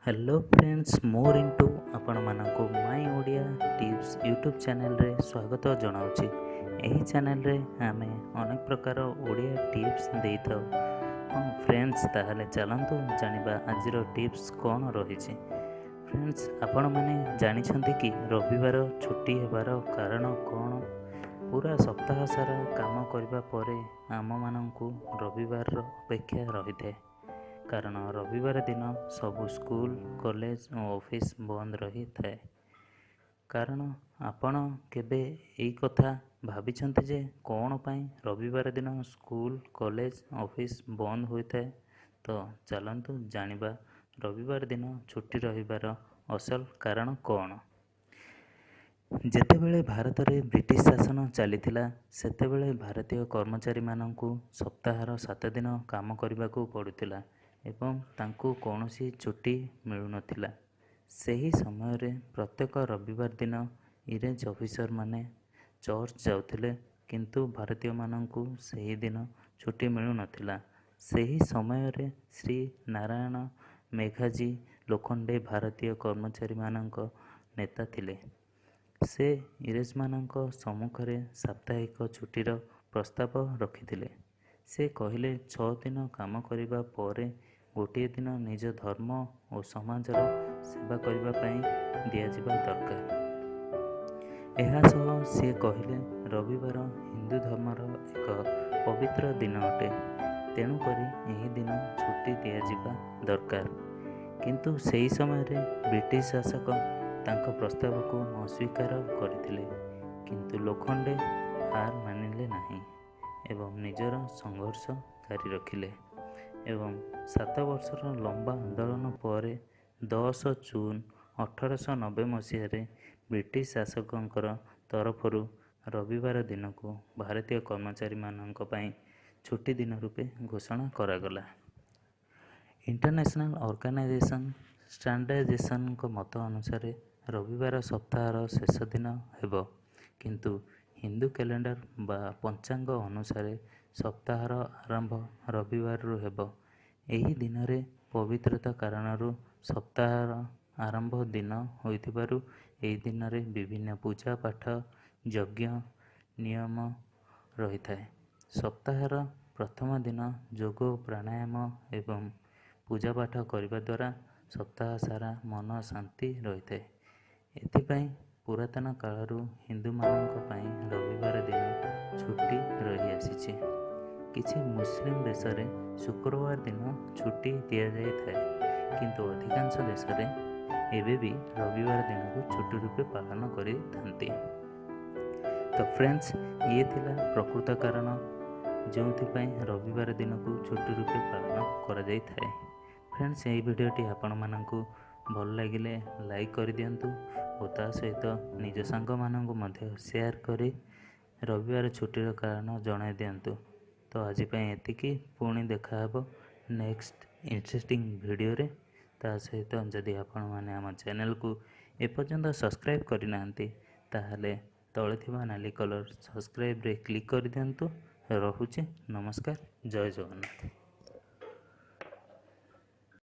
Hello friends, ମୁଁ ରିଣ୍ଟୁ ଆପଣମାନଙ୍କୁ ମାଇ Odia tips YouTube ଚ୍ୟାନେଲରେ ସ୍ୱାଗତ ଜଣାଉଛି। ଏହି ଚ୍ୟାନେଲରେ ଆମେ ଅନେକ ପ୍ରକାର ଓଡ଼ିଆ ଟିପ୍ସ ଦେଇଥାଉ। ହଁ ଫ୍ରେଣ୍ଡସ୍, ତାହେଲେ ଚାଲନ୍ତୁ ଜାଣିବା ଆଜିର ଟିପ୍ସ କ'ଣ ରହିଛି। ଫ୍ରେଣ୍ଡସ୍, ଆପଣମାନେ ଜାଣିଛନ୍ତି କି ରବିବାର ଛୁଟି ହେବାର କାରଣ କ'ଣ? ପୁରା ସପ୍ତାହ ସାରା କାମ କରିବା ପରେ ଆମମାନଙ୍କୁ ରବିବାରର ଅପେକ୍ଷା ରହିଥାଏ, କାରଣ ରବିବାର ଦିନ ସବୁ ସ୍କୁଲ, କଲେଜ ଓ ଅଫିସ୍ ବନ୍ଦ ରହିଥାଏ। କାରଣ ଆପଣ କେବେ ଏଇ କଥା ଭାବିଛନ୍ତି ଯେ କ'ଣ ପାଇଁ ରବିବାର ଦିନ ସ୍କୁଲ, କଲେଜ, ଅଫିସ୍ ବନ୍ଦ ହୋଇଥାଏ? ତ ଚାଲନ୍ତୁ ଜାଣିବା ରବିବାର ଦିନ ଛୁଟି ରହିବାର ଅସଲ କାରଣ କ'ଣ। ଯେତେବେଳେ ଭାରତରେ ବ୍ରିଟିଶ ଶାସନ ଚାଲିଥିଲା, ସେତେବେଳେ ଭାରତୀୟ କର୍ମଚାରୀମାନଙ୍କୁ ସପ୍ତାହର 7 ଦିନ କାମ କରିବାକୁ ପଡ଼ୁଥିଲା ଏବଂ ତାଙ୍କୁ କୌଣସି ଛୁଟି ମିଳୁନଥିଲା। ସେହି ସମୟରେ ପ୍ରତ୍ୟେକ ରବିବାର ଦିନ ଇଂରେଜ ଅଫିସରମାନେ ଚର୍ଚ୍ଚ ଯାଉଥିଲେ, କିନ୍ତୁ ଭାରତୀୟମାନଙ୍କୁ ସେହି ଦିନ ଛୁଟି ମିଳୁନଥିଲା। ସେହି ସମୟରେ ଶ୍ରୀ ନାରାୟଣ ମେଘାଜୀ ଲୋଖଣ୍ଡେ ଭାରତୀୟ କର୍ମଚାରୀମାନଙ୍କ ନେତା ଥିଲେ। ସେ ଇଂରେଜମାନଙ୍କ ସମ୍ମୁଖରେ ସାପ୍ତାହିକ ଛୁଟିର ପ୍ରସ୍ତାବ ରଖିଥିଲେ। ସେ କହିଲେ, 6 ଦିନ କାମ କରିବା ପରେ ଗୋଟିଏ ଦିନ ନିଜ ଧର୍ମ ଓ ସମାଜର ସେବା କରିବା ପାଇଁ ଦିଆଯିବା ଦରକାର। ଏହା ସହ ସିଏ କହିଲେ, ରବିବାର ହିନ୍ଦୁ ଧର୍ମର ଏକ ପବିତ୍ର ଦିନ ଅଟେ, ତେଣୁକରି ଏହି ଦିନ ଛୁଟି ଦିଆଯିବା ଦରକାର। କିନ୍ତୁ ସେହି ସମୟରେ ବ୍ରିଟିଶ ଶାସକ ତାଙ୍କ ପ୍ରସ୍ତାବକୁ ଅସ୍ୱୀକାର କରିଥିଲେ। କିନ୍ତୁ ଲୋଖଣ୍ଡେ ହାର ମାନିଲେ ନାହିଁ ଏବଂ ନିଜର ସଂଘର୍ଷ ଜାରି ରଖିଲେ ଏବଂ 7 ବର୍ଷର ଲମ୍ବା ଆନ୍ଦୋଳନ ପରେ 10 ଜୁନ 1890 ମସିହାରେ ବ୍ରିଟିଶ ଶାସକଙ୍କର ତରଫରୁ ରବିବାର ଦିନକୁ ଭାରତୀୟ କର୍ମଚାରୀମାନଙ୍କ ପାଇଁ ଛୁଟି ଦିନ ରୂପେ ଘୋଷଣା କରାଗଲା। ଇଣ୍ଟରନ୍ୟାସନାଲ୍ ଅର୍ଗାନାଇଜେସନ୍ ଷ୍ଟାଣ୍ଡାର୍ଡାଇଜେସନଙ୍କ ମତ ଅନୁସାରେ ରବିବାର ସପ୍ତାହର ଶେଷ ଦିନ ହେବ, କିନ୍ତୁ ହିନ୍ଦୁ କ୍ୟାଲେଣ୍ଡର ବା ପଞ୍ଚାଙ୍ଗ ଅନୁସାରେ ସପ୍ତାହର ଆରମ୍ଭ ରବିବାରରୁ ହେବ। ଏହି ଦିନରେ ପବିତ୍ରତା କାରଣରୁ ସପ୍ତାହର ଆରମ୍ଭ ଦିନ ହୋଇଥିବାରୁ ଏହି ଦିନରେ ବିଭିନ୍ନ ପୂଜା ପାଠ, ଯଜ୍ଞ ନିୟମ ରହିଥାଏ। ସପ୍ତାହର ପ୍ରଥମ ଦିନ ଯୋଗ, ପ୍ରାଣାୟାମ ଏବଂ ପୂଜାପାଠ କରିବା ଦ୍ୱାରା ସପ୍ତାହ ସାରା ମନ ଶାନ୍ତି ରହିଥାଏ। ଏଥିପାଇଁ ପୁରାତନ କାଳରୁ ହିନ୍ଦୁମାନଙ୍କ ପାଇଁ ରବିବାର ଦିନ ଛୁଟି ରହିଆସିଛି। କିଛି ମୁସଲିମ ଦେଶରେ ଶୁକ୍ରବାର ଦିନ ଛୁଟି ଦିଆଯାଇଥାଏ, କିନ୍ତୁ ଅଧିକାଂଶ ଦେଶରେ ଏବେ ବି ରବିବାର ଦିନକୁ ଛୁଟି ରୂପେ ପାଳନ କରିଥାନ୍ତି। ତ ଫ୍ରେଣ୍ଡସ୍, ଇଏ ଥିଲା ପ୍ରକୃତ କାରଣ ଯେଉଁଥିପାଇଁ ରବିବାର ଦିନକୁ ଛୁଟି ରୂପେ ପାଳନ କରାଯାଇଥାଏ। ଫ୍ରେଣ୍ଡସ୍, ଏହି ଭିଡ଼ିଓଟି ଆପଣମାନଙ୍କୁ ଭଲ ଲାଗିଲେ ଲାଇକ୍ କରିଦିଅନ୍ତୁ ଓ ତା ସହିତ ନିଜ ସାଙ୍ଗମାନଙ୍କୁ ମଧ୍ୟ ସେୟାର କରି ରବିବାର ଛୁଟିର କାରଣ ଜଣାଇ ଦିଅନ୍ତୁ। ତ ଆଜି ପାଇଁ ଏତିକି, ପୁଣି ଦେଖାହେବ ନେକ୍ସଟ ଇଣ୍ଟରେଷ୍ଟିଂ ଭିଡ଼ିଓରେ। ତା ସହିତ ଯଦି ଆପଣମାନେ ଆମ ଚ୍ୟାନେଲକୁ ଏପର୍ଯ୍ୟନ୍ତ ସବସ୍କ୍ରାଇବ୍ କରିନାହାନ୍ତି, ତାହେଲେ ତଳେ ଥିବା ନାଲି କଲର୍ ସବସ୍କ୍ରାଇବ୍ରେ କ୍ଲିକ୍ କରିଦିଅନ୍ତୁ। ରହୁଛି, ନମସ୍କାର, ଜୟ ଜଗନ୍ନାଥ।